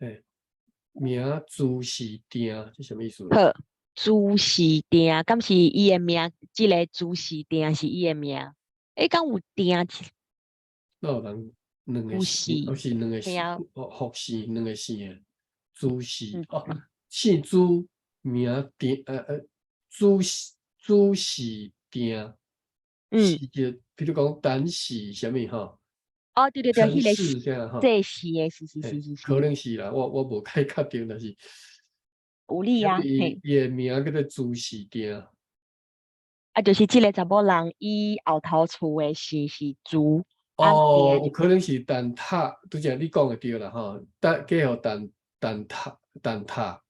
嘿，名朱氏定，這啥物意思？好，朱氏定，敢是伊的名？這个朱氏定是伊的名？欸，敢有定？哪有人兩個姓？抑是兩個姓？哦，複姓兩個姓的朱氏哦，姓朱名定，朱氏定，是叫，比如講陳氏啥物吼？哦，對對對，彼个氏這樣吼，這是的，是是是是是。可能是啦，我無太確定，但是有理啊，伊的名叫做朱氏定。啊，就是這个查某人，伊後頭厝的姓是朱。哦，有可能是陳塔，拄才你講的對啦吼，陳叫予陳陳塔陳塔，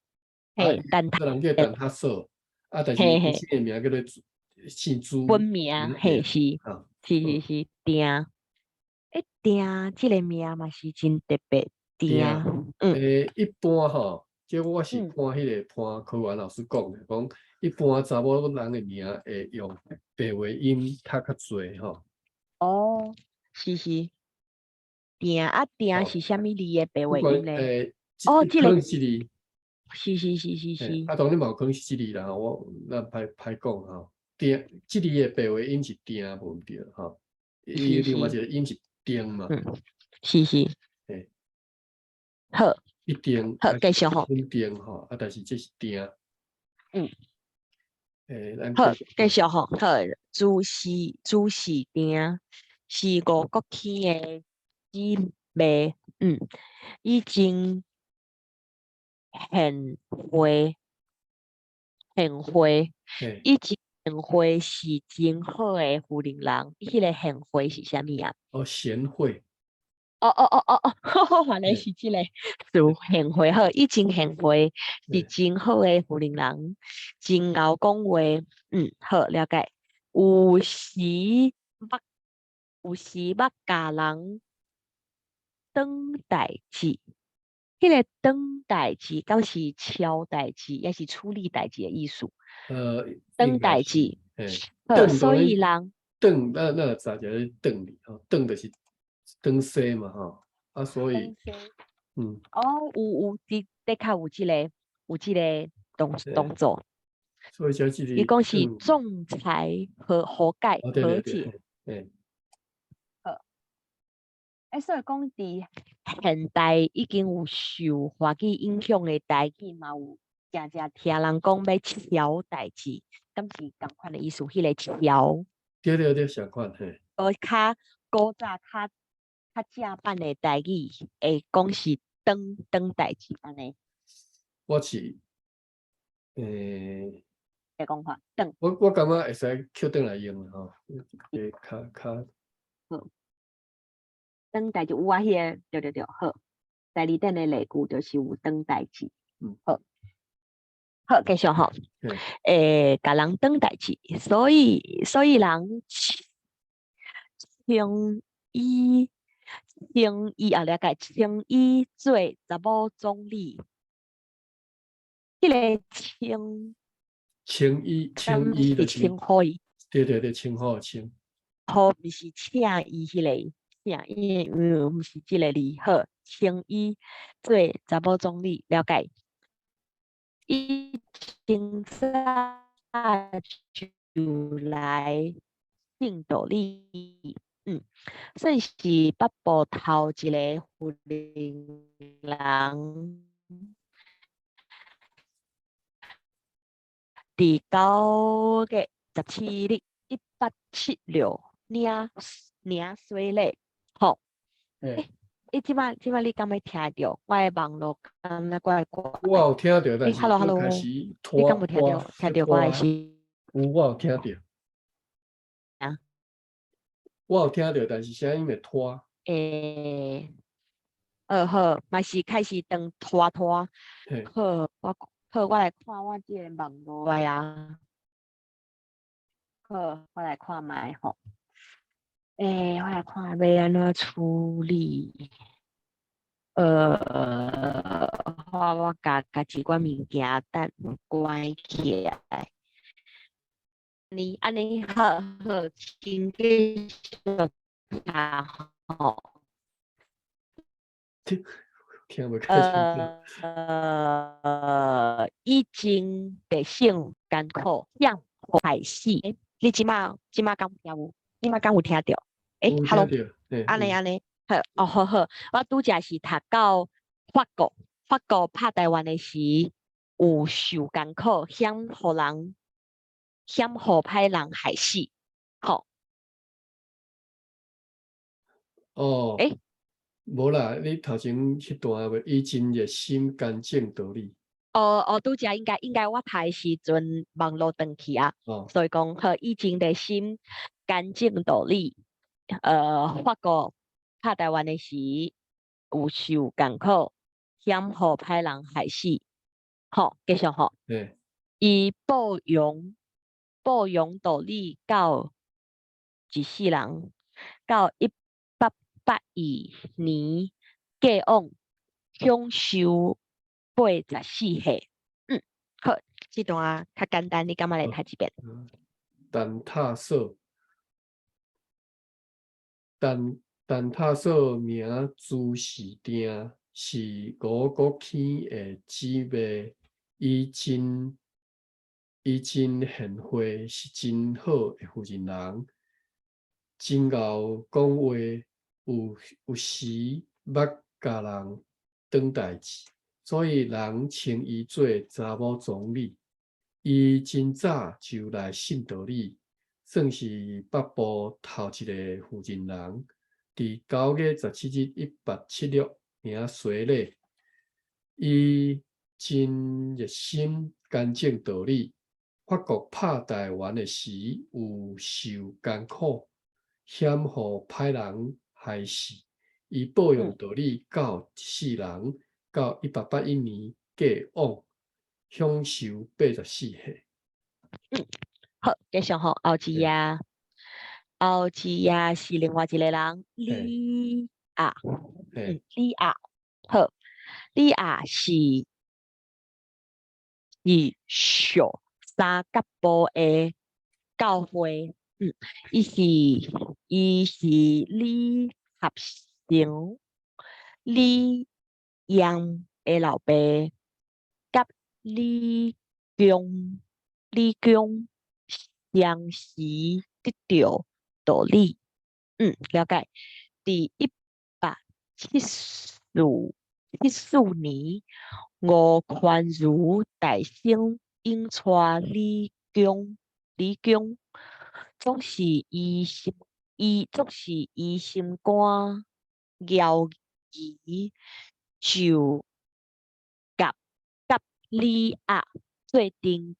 嘿，陳塔，這人叫陳塔嫂，啊，但是伊姓的名叫做姓朱。本名嘿是，是是是定。欸，定這个名嘛是真特別，定。欸，一般吼，這我是看彼个潘科元老師講的，講一般查某人的名會用白話音讀較濟吼。哦，是是。定啊定是啥物字的白話音咧？哦，這个是字。是是是是是。啊，當然嘛有可能是這字啦，我咱歹歹講吼。定這字的白話音是定無毋對吼，伊另外一個音是定嘛。嗯，是是。嘿。好。一定。好，繼續吼。穩定吼，啊，但是這是定。欸，好，繼續吼。好，朱氏朱氏定是吳國謙的姊妹，伊真賢惠，賢惠，伊真賢惠是真好的婦人人。彼个賢惠是啥物啊？哦，賢惠。哦哦哦哦哦，原來是這个詞賢惠好，伊真賢惠，是真好的婦人人，真𠢕講話，好了解。有時捌共人轉代誌，彼个轉代誌敢是敲代誌，抑是處理代誌的意思？轉代誌，好，所以人轉，咱咱就知一個轉字吼，轉就是轉西嘛吼，啊，所以，哦，有有，的的確有這個動作。所以這這個伊講是仲裁和和解和解。好。欸，所以講佇現代已經有受華語影響的台語嘛，有誠正聽人講欲敲代誌，敢是仝款的意思？彼个敲。對對對，相款嘿。較古早較較正版的台語會講是轉轉代誌按呢。我是，欸，會講法轉。我感覺會使抾轉來用吼，會較較。好。轉代誌有啊，彼个對對對，好。第二點的例句就是有轉代誌。好。好，繼續吼。欸，共人轉代誌，所以人稱伊稱伊啊，了解，稱伊做查某總理。彼个稱稱伊稱伊就是稱呼伊。對對對，稱呼的稱。呼毋是請伊彼个，請伊，毋是這个字，好，稱伊做查某總理，了解。伊清早就來敬道理，算是北部頭一个婦人人。佇9月17日，1876領領洗禮，吼。欸，你這擺你敢欲聽著？我的網路敢若怪怪。我有聽著，但是 Hello，Hello，開始你敢有聽著？聽著我的聲？有，我有聽著。啊？我有聽著，但是聲音會拖。欸，好，嘛是開始當拖拖。好，我好，我來看我這个網路的啊。好，我來看覓吼。欸，我來看欲按怎處理。我共一寡物件等關起來。你按呢好好，請繼續聽吼。聽無太清楚。以前地性艱苦，險害死。你這馬敢有聽有？這馬敢有聽著？欸，Hello，按呢按呢，好，哦好好，我拄才是讀到法國，法國拍台灣的時有受艱苦，險予人，險予歹人害死，吼。哦，欸，無啦，你頭前彼段話，以真熱心乾淨道理。哦哦，拄才應該我讀的時陣網路斷去啊，所以講好以真熱心乾淨道理。法國拍台灣的時有受艱苦，險予歹人害死，吼，繼續吼。伊報揚道理到一世人，到1881年過往，享壽84歲。好，這段較簡單，你敢欲來讀一遍？陳塔索，陳塔索名朱士定，是吳國謙的姊妹，伊真賢惠，是真好的婦人人，真𠢕講話，有時捌共人當代誌，所以人稱伊做查某總理。伊真早就來信道理，算是北部頭一個婦人人。佇9月17日1876名洗禮。伊真熱心乾淨道理。法國拍台灣的時有受艱苦，險予歹人害死。伊報揚道理到一世人，到1881年過往，享壽84歲。好，繼續吼，後一頁，後一頁是另外一個人，李亞，李亞，好，李亞是小三角埔的教會，伊是李合成、李陽的老爸，佮李強相時得著道理，了解。佇1874年，吳寬如大生引帶李強，總是伊心肝枵疑，就佮李亞做陣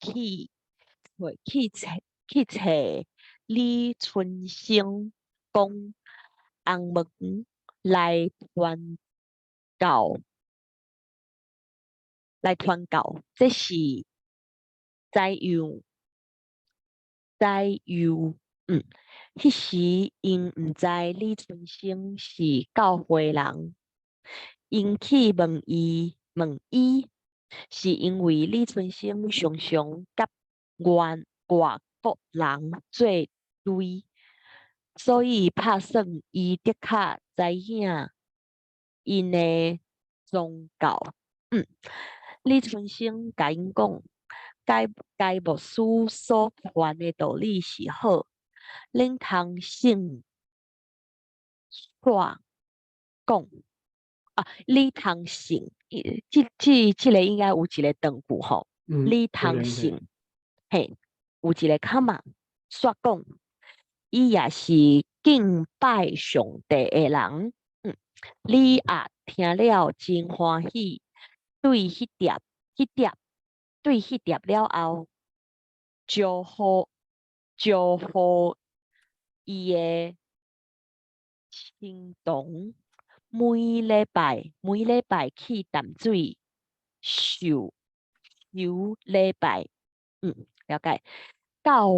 去揣李春生講紅門來傳教，這是怎樣？怎樣？彼時𪜶毋知李春生是教會人，𪜶去問伊，是因為李春生常常佮外國人做對，所以拍算伊的確知影𪜶的宗教。李春生共𪜶講，該牧師所傳的道理是好，恁通信煞講啊，你通信，這個應該有一個斷句吼，你通信，嘿，有一個卡嘛，煞講，伊也是敬拜上帝的人。李亞聽了真歡喜，對彼碟了後，招呼伊的親同，每禮拜去淡水受禮拜，了解。到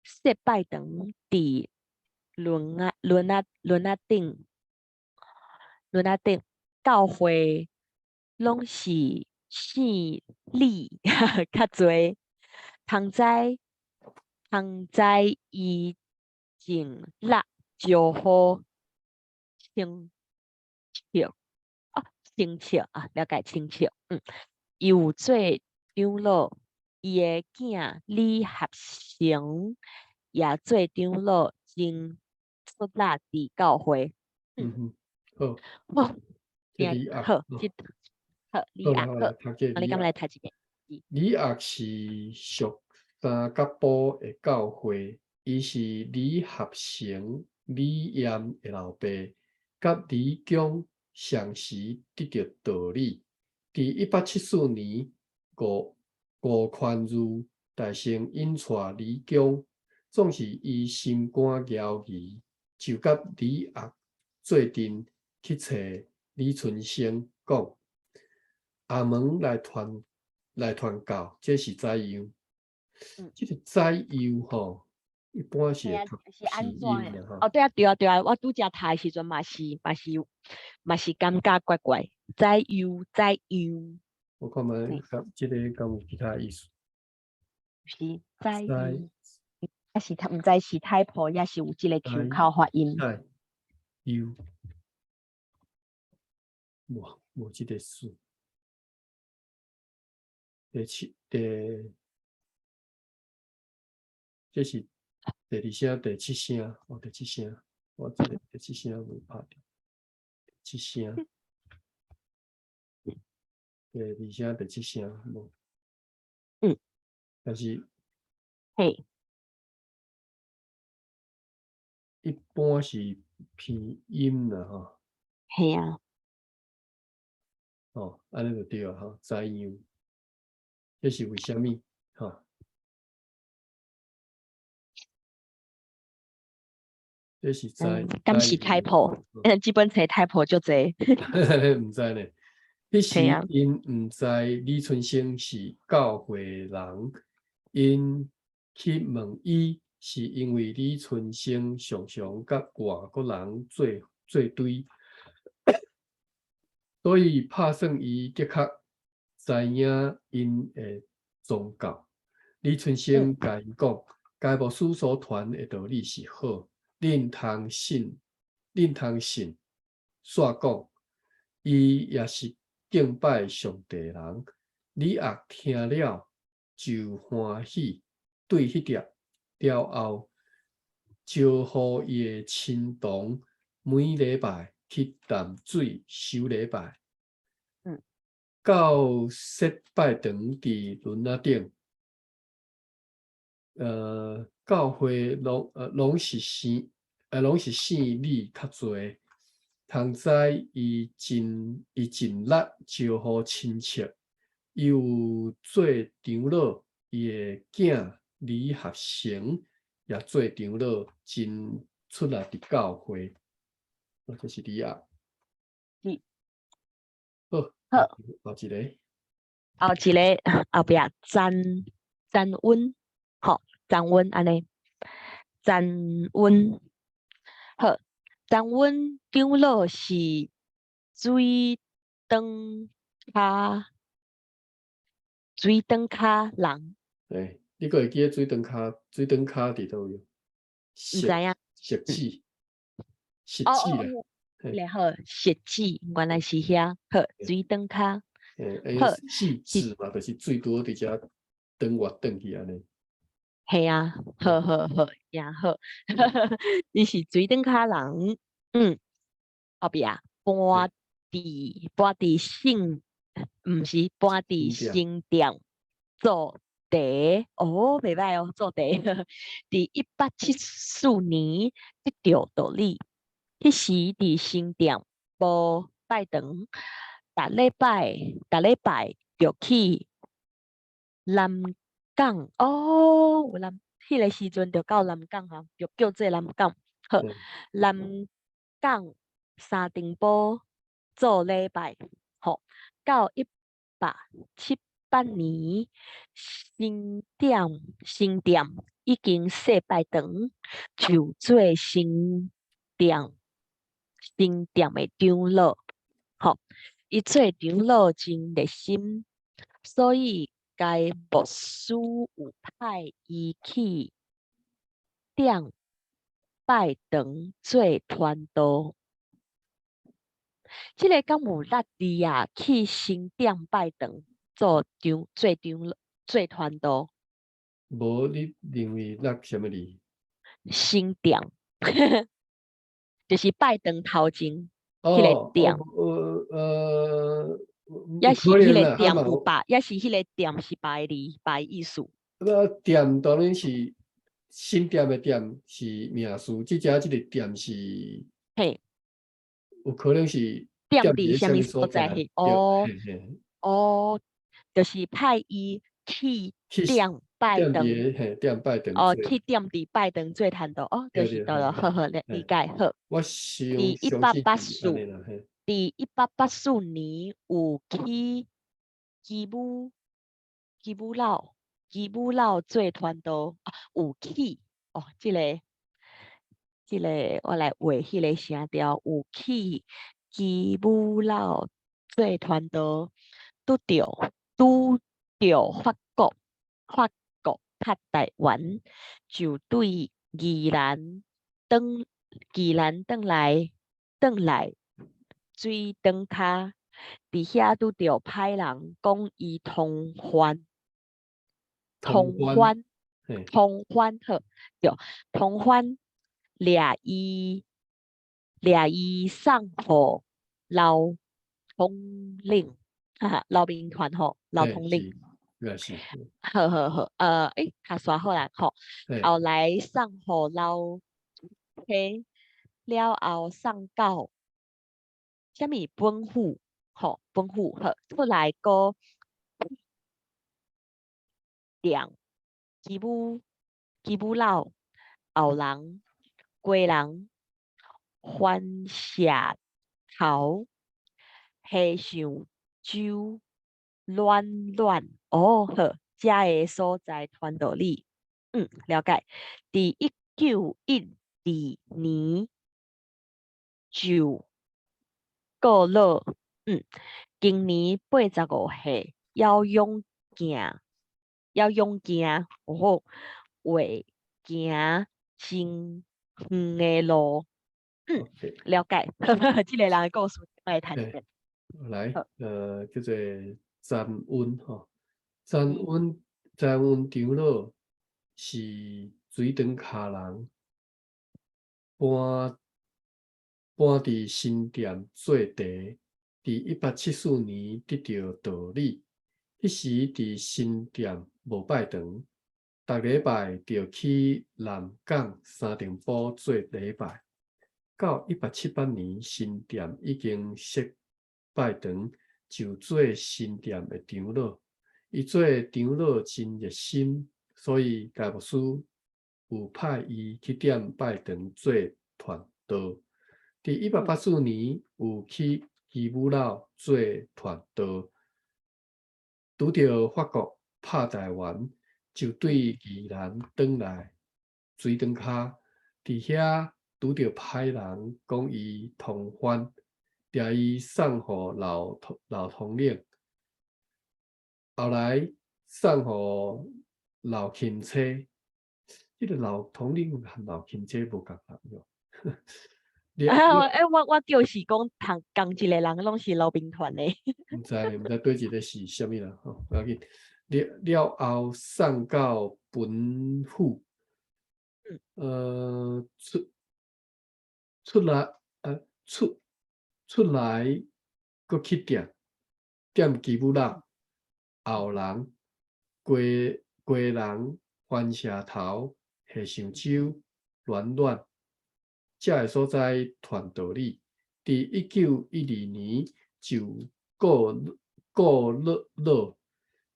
雪拜堂佇輪仔頂教會攏是姓李較濟，通知伊盡力招呼清澈，哦，親戚啊，了解親戚。伊有做長老，伊的囝李合成也做長老，真出力佇教會。嗯哼，好，好，這李壓，好，這好，李壓好，你敢來讀一遍？李壓是屬三角埔的教會，伊是李合成、李艷的老爸，佮李強相時得著道理。佇1874年，吳吳寬裕大成引帶李強，總是伊心肝枵疑，就佮李壓做陣去揣李春生講，阿門來傳來傳教，這是怎樣？這個怎樣吼，一般是會讀是按拼怎音啦。哦，對啊，對啊，對啊，我拄才讀的時陣嘛是嘛是嘛是感覺怪怪，怎樣怎樣。我看覓，這個敢有其他意思？是怎樣？抑是毋知是 typo，抑是有這個腔口發音。怎樣？無無這個字。第七第，這是第二聲、第七聲，哦，第七聲，我這個第七聲無拍著，七聲，第二聲、第七聲無。但是，一般是拼音啦，吼。嘿啊。哦，按呢就對啊，吼，怎樣？這是為啥物？吼？這是知，敢是 typo？這本冊 typo 足濟。毋知呢。彼時𪜶毋知李春生是教會人，𪜶去問伊，是因為李春生常常佮外國人做做對，所以拍算伊的確知影𪜶的宗教。李春生共𪜶講，該牧師所傳的道理是好，恁通信，恁通信。煞講，伊也是敬拜上帝人。李壓聽了就歡喜，對彼粒了後，招呼伊的親同每禮拜去淡水守禮拜。到設拜堂佇崙仔頂，教會攏是姓，攏是姓李較濟。通知伊盡力招呼親戚，伊有做長老，伊的囝李合成也做長老，真出力佇教會。哦，這是李壓。好，好，後一個。後一個後壁詹詹溫，吼，詹溫按呢，詹溫，好，詹溫長老是水轉跤，水轉跤人。對，你閣會記得水轉跤？水轉跤佇佗位？毋知影。汐止，汐止啦。然後汐止原來是遐，好，水轉跤。欸，汐止嘛，就是水拄佇遮轉活轉去按呢。嘿啊，好好好，也好。伊是水轉跤人，後壁搬佇搬佇聖，毋是搬佇新店做茶，哦，袂䆀哦，做茶。佇1874年得著道理，彼時佇新店無拜堂，逐禮拜逐禮拜就去南港，哦，有南，彼個時陣就到南港啊，就叫做南港。好，南港三重埔做禮拜，吼，到1878年，新店新店已經設拜堂，就做新店新店的長老，吼，伊做長老真熱心，所以該牧師有派伊去頂拜堂做傳道。這个敢有落字啊？去新店拜堂做長做長老做傳道。無，你認為落啥物字？新店，就是拜堂頭前彼個店。抑是彼个店有別，抑是彼個店是別个字，別个意思。那店當然是新店的店是名詞，這隻這个店是，有可能是店佇啥物所在？哦，哦，就是派伊去店拜堂，店拜堂。哦，去店佇拜堂做傳道，哦，就是對了，好好理解好。我佇佇1884年有去基武基武老基武老做傳道，啊，有去哦，這个這个我來畫彼个聲調，有去基武老做傳道，拄著法國拍台灣，就對宜蘭轉宜蘭轉來水轉跤，佇遐拄著歹人講伊通犯，通犯，通犯好，對，通犯掠伊掠伊送予老統領，哈哈，老兵團吼，老統領，好好好，欸，較煞好啦，吼，後來送予老嘿，了後送到啥物本府，吼，本府好，出來閣店基武基武老後人家人番石頭下上洲暖暖，哦好，遮个所在傳道理，了解。佇1912年就告老，今年85歲，猶勇健，猶勇健，哦，會行真遠的路，了解。這个人的故事，我來談一下。來，叫做詹溫吼，詹溫詹溫長老是水長跤人，搬佇新店做茶，佇1874年得著道理。彼時佇新店無拜堂，逐禮拜就去南港三重埔做禮拜。到1878年，新店已經設拜堂，就做新店的長老。伊做長老真熱心，所以大牧師有派伊去店拜堂做傳道。佇1884年有去基武老做傳道，拄著法國拍台灣，就對宜蘭轉來水轉跤，佇遐拄著歹人講伊通犯，掠伊送予老統領，後來送予老欽差，這个老統領和老欽差無仝人喲。啊，欸，我就是講同一個人攏是老兵團的。毋知毋知佗一个是啥物啦，吼，無要緊。了了後送到本府，出來，閣去店，店基武老後人，家家人番石頭下上洲暖暖，遮个所在傳道理。佇1912年就告老，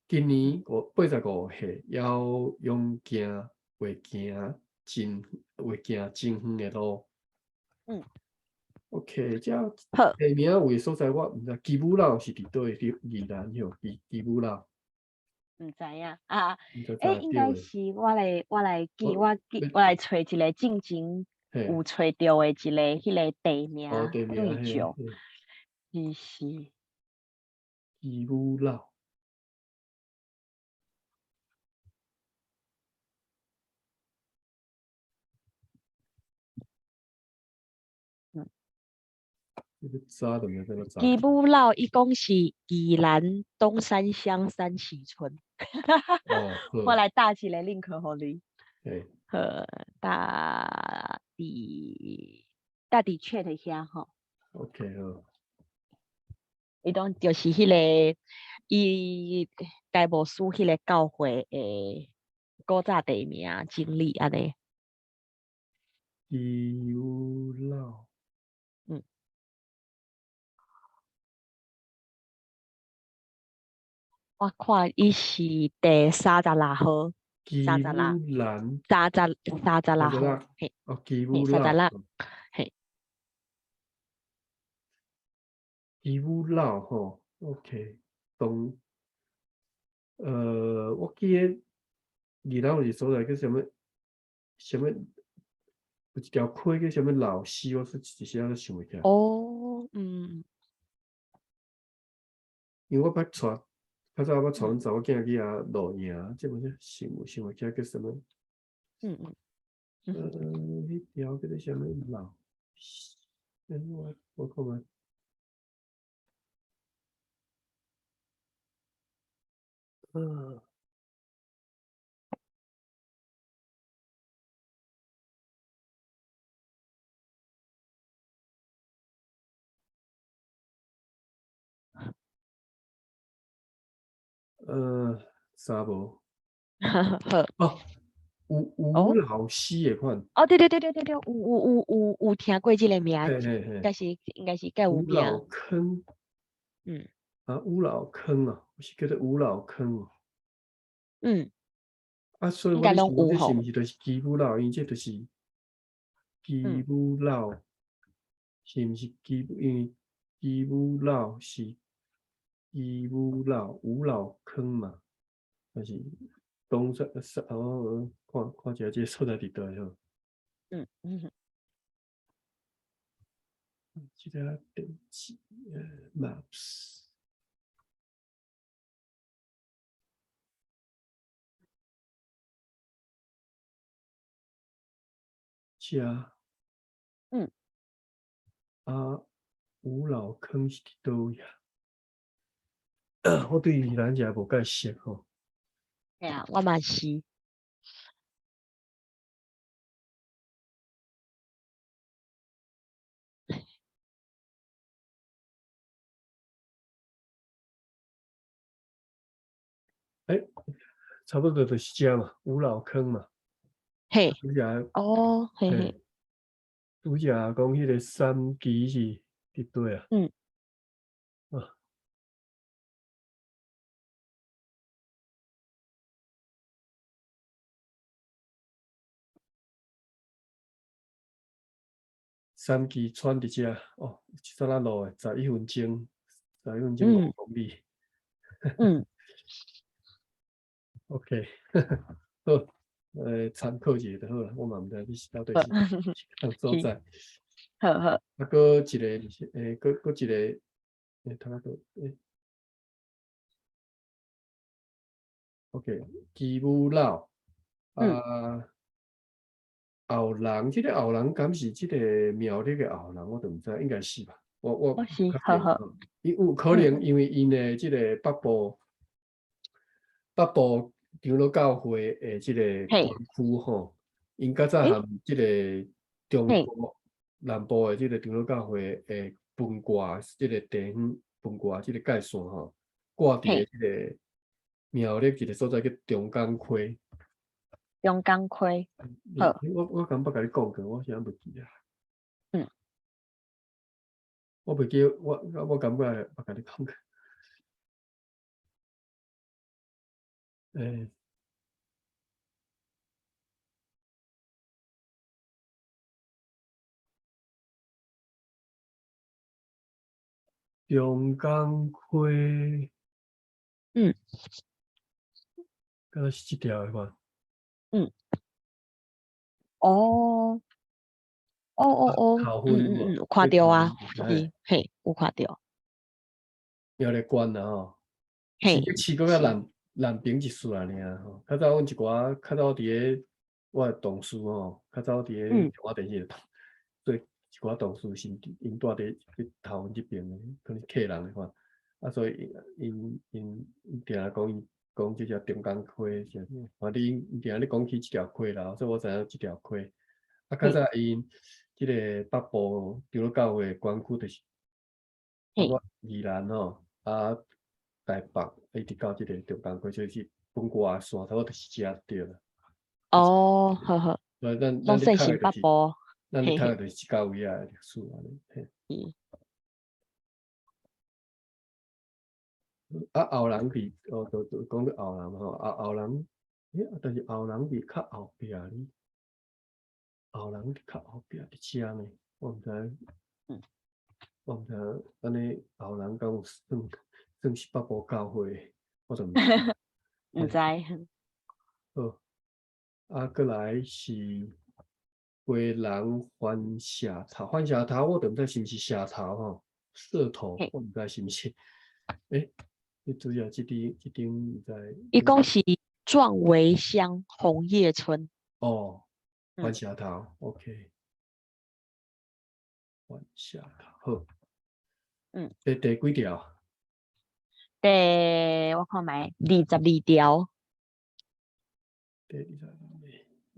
今年85歲，猶勇健會行真遠的路。OK，這地名有的所在我毋知，基武老是佇佗位？佇宜蘭吼，基武老。毋知影啊，欸，應該是我來記，我來揣一个進前有揣著的一个彼个地名對照，是是。基武老。這個早都毋知怎基武老伊講是宜蘭東山鄉三期村。哦，我來打一個 link 予你。嘿。好，打佇 chat 遐吼。 OK 好。伊講就是彼個伊該牧師彼個教會的古早地名整理按呢。基武老。我看伊是第36號，三十六，三十36號，嘿，哦，基武三十六，嘿，基武老吼，OK，東，我記得宜蘭有一個所在叫啥物？啥物？有一條溪叫啥物老溪，我是一時仔都想袂起來。哦，嗯。因為我捌帶，較早我捌帶阮查某囝去遐露營，這無想袂起來叫啥物。彼條叫做啥物老溪？我看覓。啥無？好。哦，吳老師的款。哦，對對對對對對，有聽過這個名，應該是較有名。吳老坑。啊，吳老坑啊，是叫做吳老坑哦。啊，所以我咧想，這是毋是就是基武老？因為這就是基武老，是毋是基？因為基武老是基武老，吳老坑嘛，還是東山山？哦，看看一下這個所在佇佗吼。這個地址，Maps。遮。啊，吳老坑是佇佗位啊？我對宜蘭遮無介熟吼。嘿啊，我嘛是。欸，差不多就是這嘛，吳老坑嘛。嘿。哦，嘿嘿。拄才講彼個三期是佇佗啊？啊。三期村佇遮，哦，一陣仔路的，11分鐘，11分鐘5公里。OK，好，參考一下就好啦，我嘛毋知你是到底是佗所在。好好。啊，閣一個是，閣一個，頭仔閣，OK，基武老，啊，後人，這個後人敢是這個苗栗的後人，我都毋知，應該是吧？我是，好好。伊有可能，因為𪜶的這個北部長老教會的這個管區吼，𪜶較早和這個中國南部的這個長老教會的分掛這個地方分掛這個界線吼，掛佇這個苗栗一個所在叫中港溪。中港溪，好。我敢捌共你講過，我現在袂記啊。我袂記，我感覺捌共你講過。中港溪。敢若是這條的吧？哦。哦哦哦，頭有看著啊，是，嘿，有看著。苗栗縣啊吼，嘿。市閣較南邊一撮爾吼，較早阮一寡較早佇咧我的同事吼，較早佇咧中央電視台做一寡同事是𪜶住佇頭份這爿的，可能客人的話，啊，所以𪜶定定講𪜶講這只中港溪啥物，反正𪜶定定咧講起這條溪啦，所以我知影這條溪。啊，較早𪜶這个北部長老教會管區就是包括宜蘭吼，啊台北一直到這个中港溪，就是分外線，差不多就是遮對啦。哦，好好。所以咱咱攏算是咧讀的就是北部，咱咧嘿嘿。讀的就是這位仔的歷史按呢，嘿。啊，後人佇哦，就就講到後人吼，啊後人，欸，但是後人佇較後壁呢，後人佇較後壁佇遮呢，我毋知，我毋知按呢後人敢有算算是北部教會，我就毋知。毋知。好，啊，過來是回人番石頭，番石頭我就毋知是毋是石頭吼，石頭我毋知是毋是，欸，你主要這張這張毋知。伊講是壯圍鄉紅葉村。哦，番石頭，OK。番石頭，好。第幾條？第我看覓，22條。第二十二，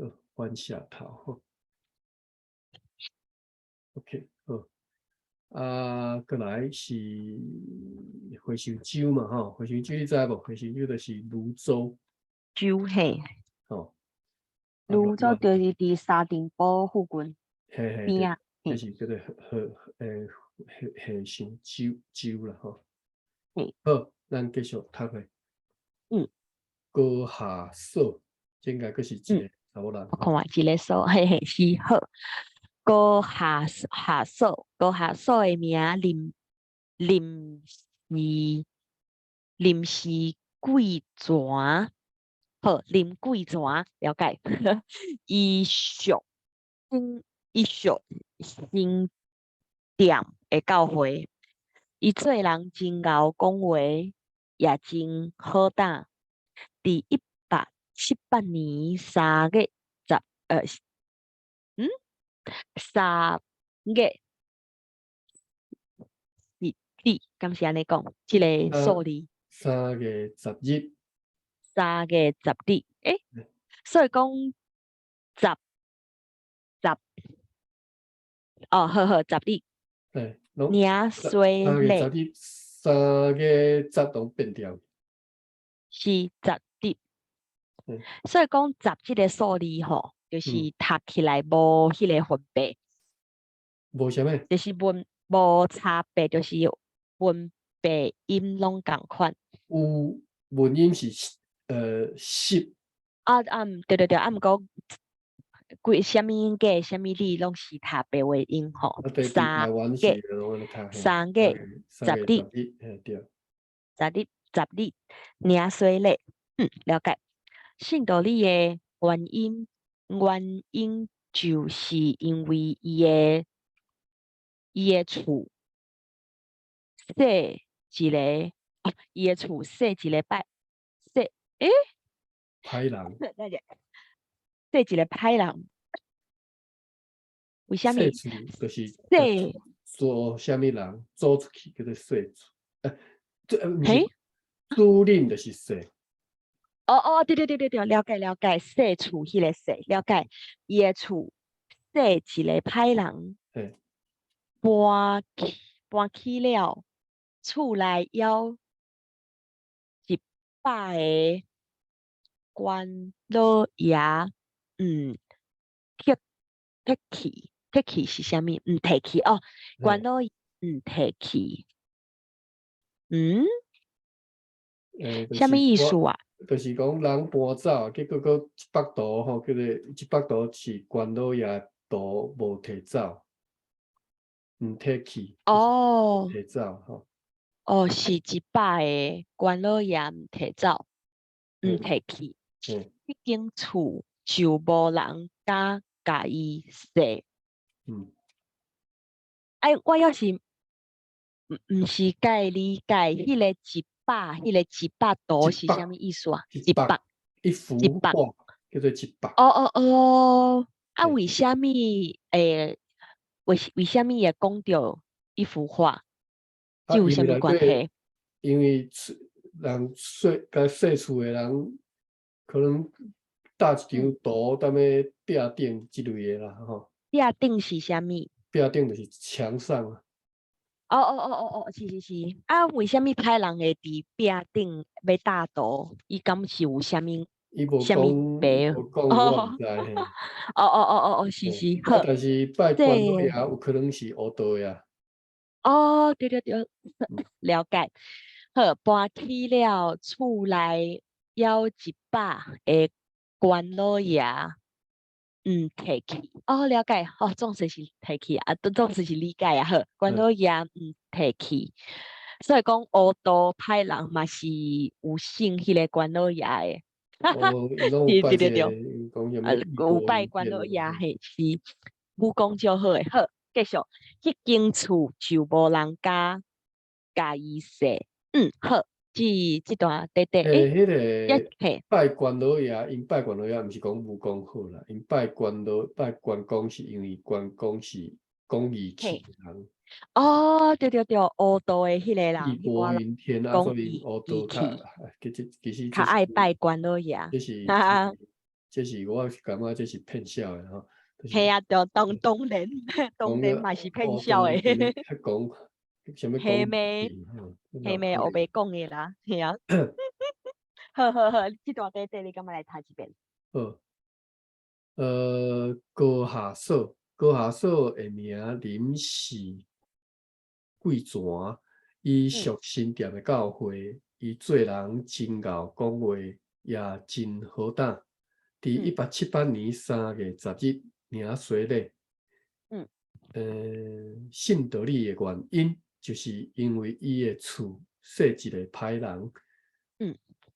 好，番石頭，好。OK，好。啊，過來是回收洲嘛，吼，回收洲你知無？回收洲就是蘆洲。洲嘿。吼。蘆洲就是佇沙埕堡附近嘿嘿，邊仔。這是叫做和欸和和洲洲啦，吼。好，咱繼續讀落。高下嫂，這應該閣是一个查某人。我看覓一个嫂，嘿嘿，是好。高下下嫂，高下嫂的名林林是林是桂泉，好，林桂泉，了解。伊屬伊屬新店的教會，伊做人真𠢕講話，也真好膽。佇178年3月103月10日，敢是按呢講？這个數字。 3月10日。 3月10日，欸，所以講十十，哦，好好，十日。對，領洗禮。三月十日，三月十攏變掉。是十日。所以講十這个數字吼，就是讀起來無彼个分別。無啥物？就是文無差別，就是文白音攏仝款。有文音是十。啊啊，對對對，啊，毋過規啥物音節、啥物字攏是讀白話音吼。三月三月十日，嘿對。十日十日領洗禮，了解。信道理的原因，原因就是因為伊的厝細一个，哦，伊的厝細一个拜細，欸？歹人。等下，細一个歹人。為啥物？細厝就是細做啥物人租出去叫做細厝，欸，這毋是主人就是細。哦哦，對對對對對，了解了解，細厝彼个細，了解。伊的厝細一个歹人，搬去搬去了，厝內猶100个官老爺毋提提去，提去是啥物？毋提去哦，官老爺毋提去。嗯？欸，啥物意思啊？就是講人搬走，結果閣一幅圖吼，叫做一幅圖是關老爺圖無提走，毋提去。哦。提走吼。哦，是100个關老爺毋提走，毋提去。彼間厝就無人敢共伊踅。哎，我猶是毋是介理解彼个一百，彼个一百圖是啥物意思啊？一百，一幅畫叫做一幅。哦哦哦，啊，為啥物會為啥物會講著一幅畫？啊，這有啥物因為內底關係？因為厝人說共說厝的人，可能搭一張圖，踮咧壁頂這類的啦，吼。壁頂是啥物？壁頂就是牆上啊。哦哦哦哦哦，是是是。啊，為啥物歹人會佇壁頂欲搭圖？伊敢是有啥物伊無啥物講，白？無講，我毋知嘿。哦哦哦哦哦，是是，啊，好。但是拜關老爺有可能是烏道的啊。哦，對對對，了解。好，搬去了厝內猶一百个關老爺，毋提去。哦，了解，哦，總算是提去啊，都總算是理解啊。好，關老爺毋提去，所以講烏道歹人嘛是有信彼個關老爺的。哦，伊攏有拜這個，講啥物？有拜關老爺，嘿，是武功足好的。好，繼續，彼間厝就無人敢共伊踅。嗯，好，這段短短，欸，彼個拜關老爺，𪜶拜關老爺，毋是講武功好啦，𪜶拜關老拜關公是因為關公是講義氣的人。哦，對對對，烏道的彼個人，義薄雲天啊，所以烏道較其實其實較愛拜關老爺。這是這是我是感覺這是騙笑的吼。嘿啊，對，當然當然嘛是騙笑的。講啥物嘿咩？嘿咩？烏白講的啦，嘿啊。好好好，這段短短你敢欲來讀一遍？好。高下嫂，高下嫂的名林氏貴泉，伊屬新店的教會，伊做人真𠢕講話，也真好膽。佇178年3月10日領洗禮。信道理的原因，就是因為伊的厝踅一个歹人。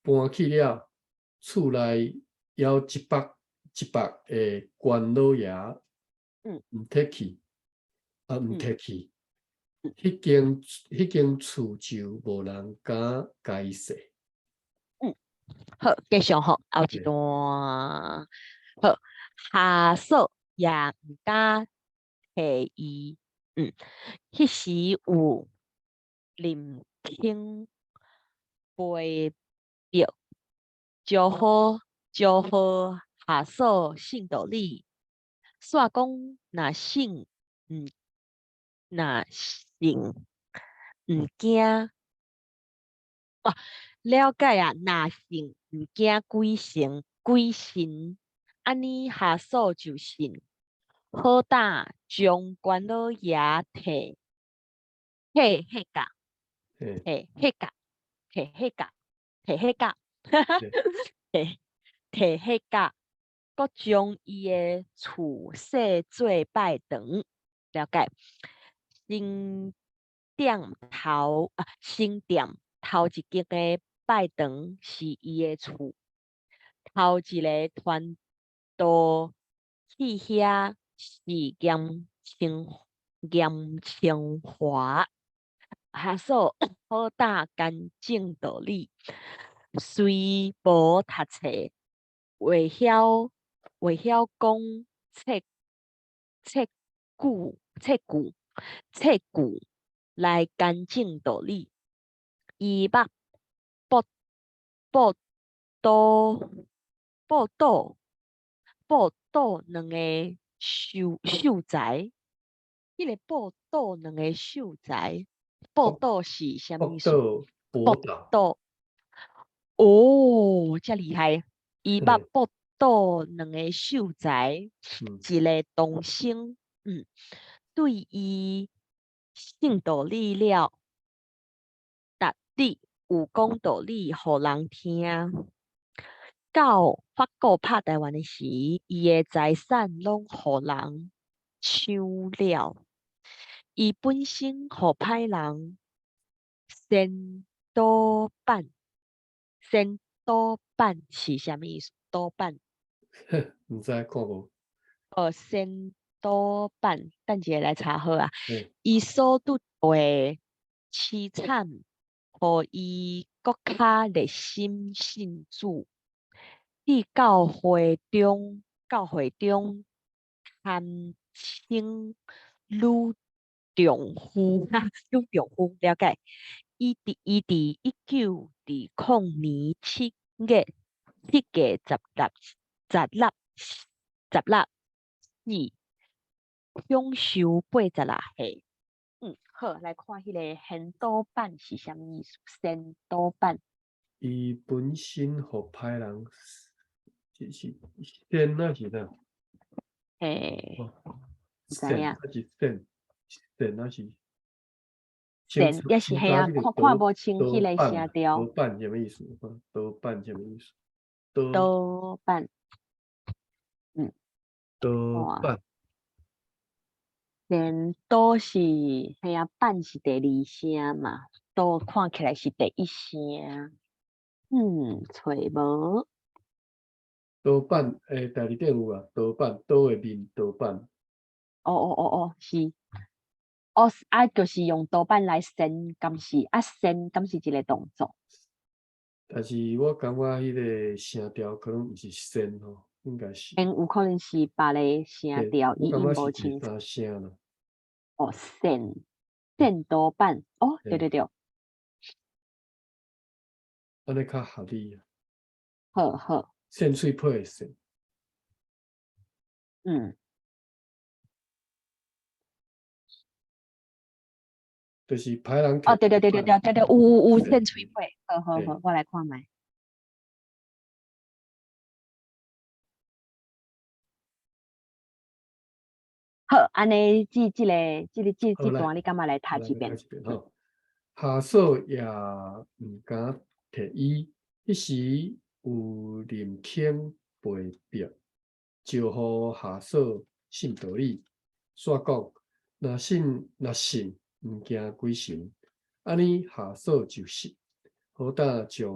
搬去了厝內猶一百个關老爺，毋提去，啊，毋提去。彼間厝就無人敢共伊踅。嗯，好，繼續吼，後一段。好，下嫂也毋敢提伊。彼時有林肯陪逼，招呼招呼下嫂信道理，煞講若信毋若信毋驚，哦，了解啊，若信毋驚鬼神鬼神，按呢下嫂就信，好膽將關老爺提提彼甲，提彼甲，提彼甲，提彼甲，提提彼甲，閣將伊的厝踅做拜堂，了解。新店頭啊，新店頭一間的拜堂是伊的厝，頭一個傳道去遐是嚴清華，下嫂好膽堅正道理，雖無讀冊，會曉講冊冊句冊句冊句來堅證道理。伊捌報報導報導報導兩个秀才，彼个報導兩个秀才，報導是啥物意思？報導哦，遮厲害！伊捌報導兩个秀才，一个童生，對伊信道理了，逐日有講道理予人聽。到法國拍臺灣的時，伊的財產攏予人搶了。伊本身予歹人先倒板，先倒板是啥物意思？倒板？毋知看無。哦，先倒板，等一下來查好啊。伊所拄著的淒慘，予伊閣較熱心信主。佇教會中堪稱女丈夫，女丈夫了解。伊佇1920年7月16十六死，享壽86歲。好，來看彼个仙島板是啥物意思？仙島板。伊本身予歹人，是仙啊是啥？嘿，毋知影。仙抑是仙？仙抑是？仙抑是彼啊，看無清彼个聲調。刀板啥物意思？刀板啥物意思？刀板。刀板。仙刀是彼啊，板是第二聲嘛，刀看起來是第一聲。揣無。刀板，第二頂有啊，刀板，刀的面，刀板。哦，是。哦，啊，就是用刀板來扇，敢是？啊，扇敢是一个動作？但是我感覺彼個聲調可能毋是扇吼，應該是。有可能是別个聲調，伊音無清楚。三聲啦。哦，扇，扇刀板，哦，對對對。按呢較合理啊。好好。扇喙皮的扇。就是歹人。哦，對對對對對對對，有有有扇喙皮，好好好，我來看覓。好，按呢，這段你敢欲來讀一遍？吼，下嫂也毋敢提伊，彼時有林肯被逼，招予下嫂信道理，煞講若信毋驚鬼神，按呢下嫂就信，好膽將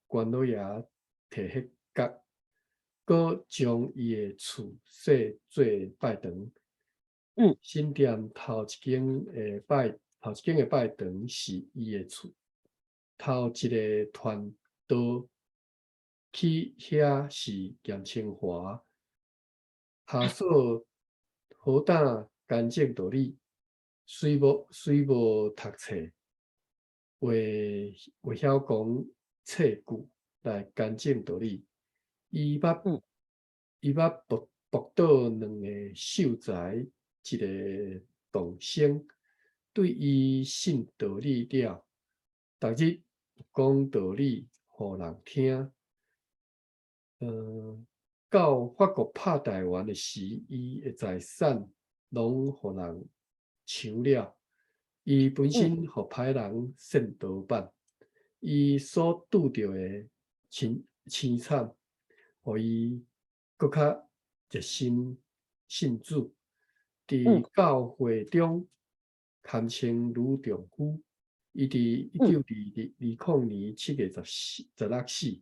關老爺提彼角，閣將伊的厝設做拜堂。新店頭一間的拜堂是伊的厝，頭一个傳道去遐是嚴清華，下嫂好膽乾淨道理，雖無讀冊，會曉講冊句來乾淨道理。伊捌駁倒兩个秀才。一个童生對伊信道理了，逐日講道理予人聽。到法國拍台灣的時，伊的財產攏予人搶了。伊本身予歹人扇刀板，伊所拄著的凄慘，予伊閣較熱心信主。佇教會中堪稱女丈夫。伊佇1920年7月16死，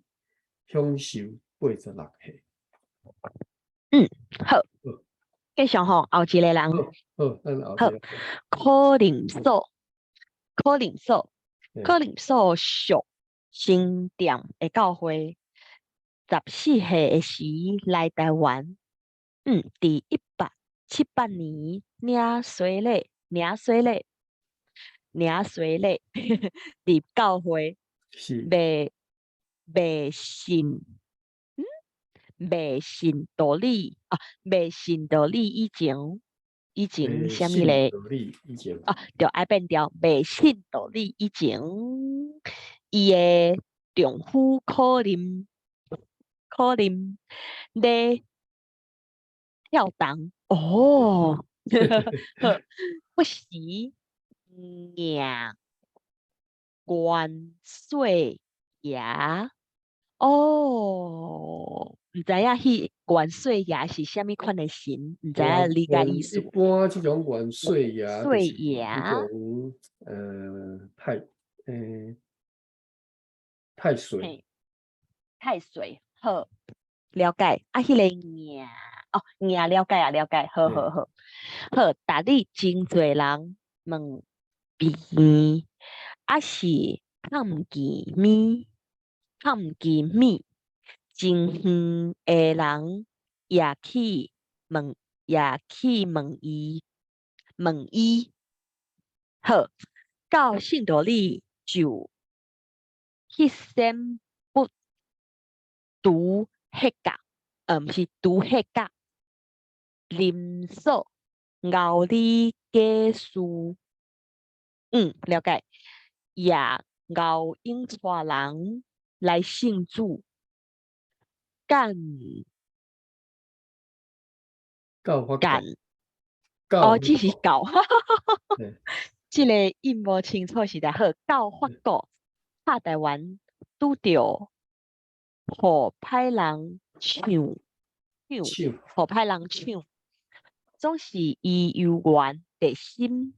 享壽86歲。好。繼續吼，後一个人。好，咱後一個。好，柯林所屬新店的教會，14歲的時來台灣。佇1878年領洗禮，入教會，未信道理以前啥物咧？啊，著愛變調，未信道理以前，伊的丈夫柯林咧跳動。哦，不時迎元帥爺。哦，毋知影彼元帥爺是啥物款的神，毋知影理解意思。一般這種元帥爺，就是彼種太歲。太歲，好，了解。啊，彼个迎。哦，迎了解啊，了解，好好好，好。逐日真濟人問病，抑是看毋見物，看毋見物，真遠的人也去問，也去問伊，問伊，好，到聖道理就彼先不除血角，毋是除血角，林所熬理假事，了解，也熬引帶人來信主，干到法國，干，哦，這是到，這个音無清楚實在好，到法國拍台灣拄著予歹人搶搶，予歹人搶，總是伊猶原熱心，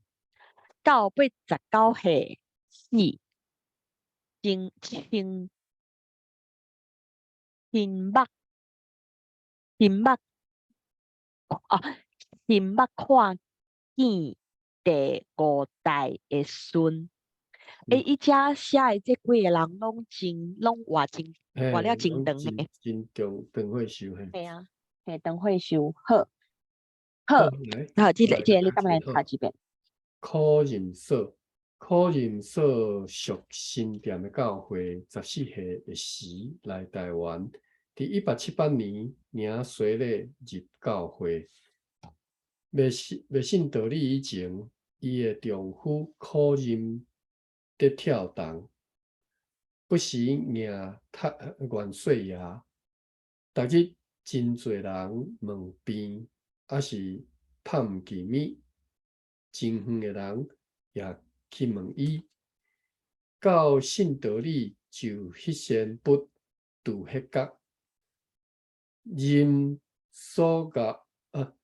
到89歲死，真親親目親目啊，親目看見第五代的孫。欸，伊遮寫的這幾个人攏真攏活真活了真長的，真長長歲壽嘿。嘿啊，嘿，長歲壽，好，好，好，這个你敢來讀一遍？柯任所，柯任所屬新店的教會，14歲的時來台灣，佇1878年領洗禮入教會。未信道理以前，伊的丈夫柯任得跳動，不時迎太元帥爺。逐日真濟人問病，抑是拍毋記物，真遠的人也去問伊。到信道理就彼先不拄彼角，任所熬啊，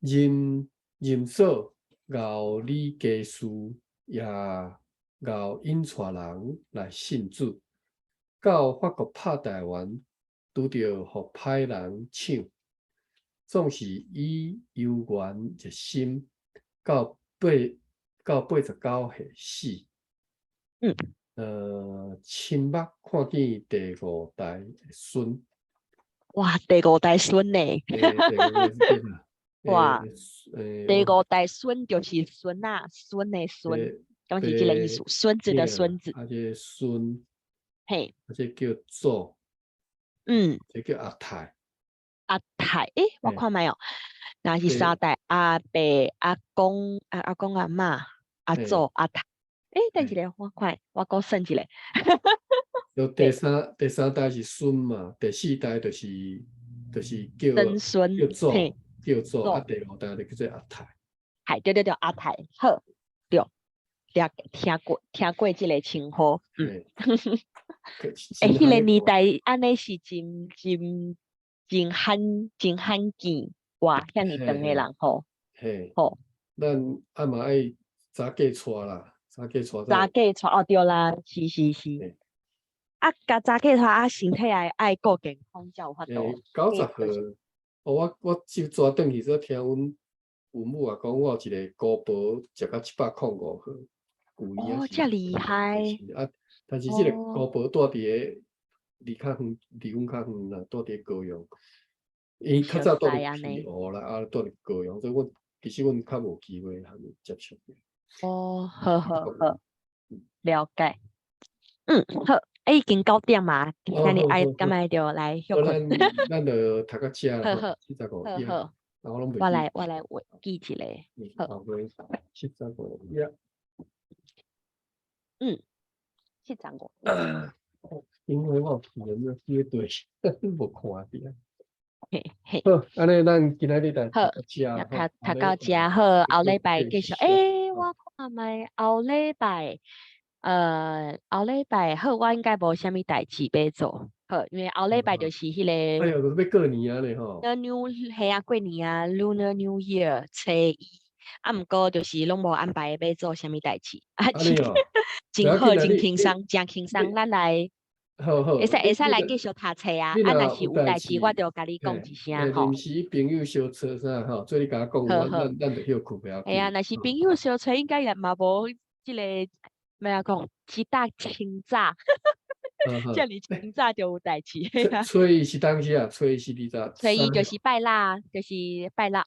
任任所熬理家事，也熬引帶人來信主。到法國拍台灣，拄著予歹人搶，總是伊猶原熱心，到89歲死。親目看見第五代的孫。哇，第五代孫呢？哇，第五代孫就是孫仔，孫的孫，敢是這个意思？孫子的孫子。啊，這个孫，嘿，啊，這叫祖，這叫阿太。阿太，欸，我看覓哦，若是三代，阿伯、阿公、阿公阿嬤、阿祖、阿太。欸，等一下，我看，我閣算一下。就第三代是孫嘛，第四代就是叫曾孫，叫祖，叫祖，啊，第五代就叫做阿太。係，對對對，阿太，好，對，聽過這个稱呼。欸，彼个年代按呢是真真真罕真罕見，活遐爾長的人吼。嘿，吼，咱啊嘛愛早嫁娶啦，早嫁娶。早嫁娶哦，對啦，是是是。啊，共早嫁娶啊，身體愛顧健康才有法度。90號，哦，我就昨轉去說聽阮阮母啊講，我有一个姑婆食到105號，舊年哦，遮厲害。啊，但是這个姑婆住佇个離較遠，離阮較遠啦，住佇高雄。伊較早住佇平湖啦，啊，住佇高雄，所以阮其實阮較無機會通接觸。哦，好好好，了解。嗯，好，欸，已經9點嘛，今日愛敢愛著來歇睏。咱就讀到遮啦，75頁。好好，我來記一下。好。 75頁。75。因為我有記得記對，無看著。嘿嘿。好，按呢咱今仔日就好，讀到遮，讀到遮好，後禮拜繼續。欸，我看覓後禮拜，後禮拜好，我應該無啥物代誌欲做，好，因為後禮拜就是彼个。哎喲，欲過年啊咧吼。 New 嘿啊，過年啊，Lunar New Year 初一，啊，毋過就是攏無安排欲做啥物代誌，啊，真好，真輕鬆，真輕鬆，咱來。好好，會使來繼續讀冊啊！啊，若是有代誌，我就共你講一聲吼。臨時朋友相催啥吼，做你共我講，咱就歇睏袂要緊。嘿啊，若是朋友相催，應該也嘛無這个欲按講，一大清早，遮爾清早就有代誌。初一是當時啊，初一是佇早。初一就是拜六，就是拜六。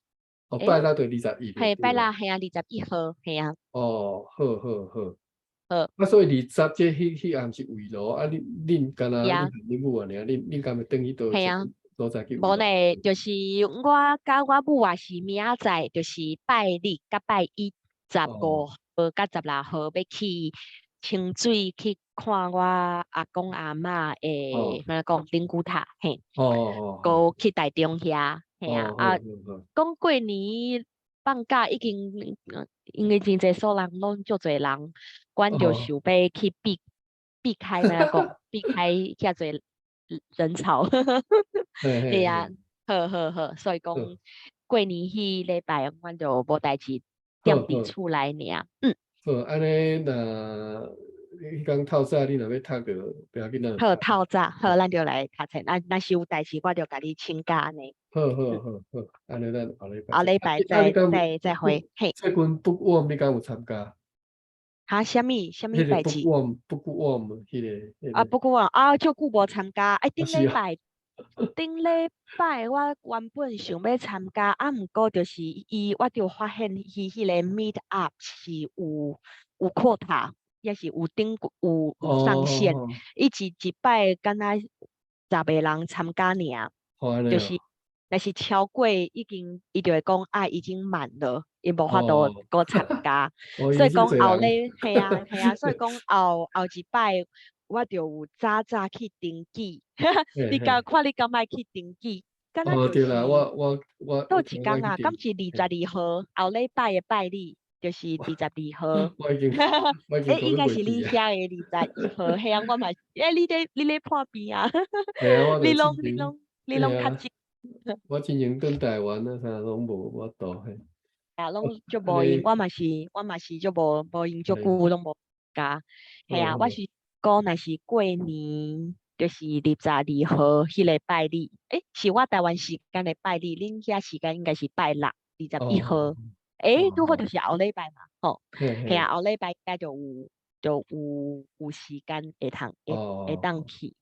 哦，拜六就21 嘿，拜六嘿啊，21號，嘿啊。哦，好好好。好。啊，所以二十這彼暗是圍爐，啊，恁敢若恁恁母爾，恁敢會轉去佗嘿啊所在去？無呢，就是我佮我母也是明仔載，就是拜日佮拜一15號佮16號欲去清水去看我阿公阿嬤的，按怎講靈骨塔，嘿。閣去台中遐，嘿啊，啊，講過年放假已經，因為真濟所人攏足濟人，阮就想欲去避開按怎講，避開遐濟人潮。嘿啊，好好好，所以講過年彼禮拜，阮就無代誌，踮佇厝內爾。嗯。好，按呢若彼工透早你若欲讀就不要緊。好，透早，好，咱就來讀冊。啊，若是有代誌，我就共你請假按呢。好好好好，按呢咱後禮拜。後禮拜再會。嘿。最近 Bookworm 你敢有參加？哈？啥物啥物代誌？Bookworm，Bookworm 彼个。啊，Bookworm 啊，足久無參加。哎，頂禮拜我原本想欲參加，啊，毋過就是伊，我就發現伊彼个 Meet Up 是有 quota，抑是有頂有上限，伊一擺敢若10個人參加爾，就是若是超過已經，伊就會講啊已經滿了，伊無法度閣參加。所以講後禮，嘿啊嘿啊，所以講後後一擺我就有早早去登記，你敢看你敢愛去登記？哦，對啦，我佗一工啊？敢是22號？後禮拜的拜日，就是二十二號。我已經，我已經欸，應該是你遐的21號，嘿啊，我嘛，欸，你咧破病啊？你攏較少。我之前轉台灣啊，啥攏無法度嘿。啊，攏足無閒，我嘛是足無閒足久攏無加。嘿啊，我是講若是過年，就是二十二號彼个拜日，欸，是我台灣時間的拜日，恁遐時間應該是拜六，21號。欸，拄好就是後禮拜嘛，吼。嘿啊，後禮拜應該就有時間會當去。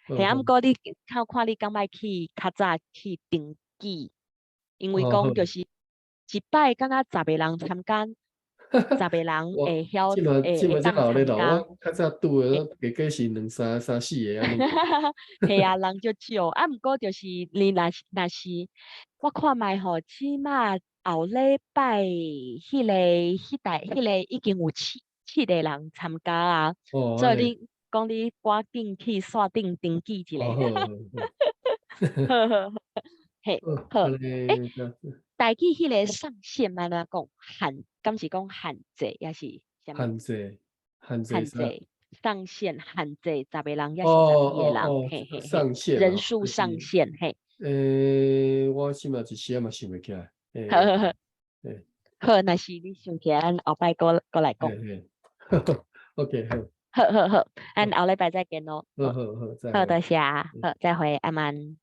嘿啊，毋過你看看你敢愛去較早去登記，因為講就是一擺敢若十個人參加，十個人會曉會當參加。我較早拄的，加加是兩三三四个按呢。嘿啊，人足少，啊，毋過就是你若是我看覓吼，起碼後禮拜彼個已經有七個人參加啊，所以你講你趕緊去線頂登記一下。好好好，嘿，好，欸，台語彼个上限按怎講？限，敢是講限制，抑是啥物？限制，限制限制，上限限制十個人，抑是11個人？嘿嘿，上限人數上限，嘿。欸，我這馬一時仔嘛想袂起來。好好好，好，若是你想起來，咱後擺閣來講。 OK，好。好好好，咱後禮拜再見囉。好好好，好，多謝，好，再會，阿曼。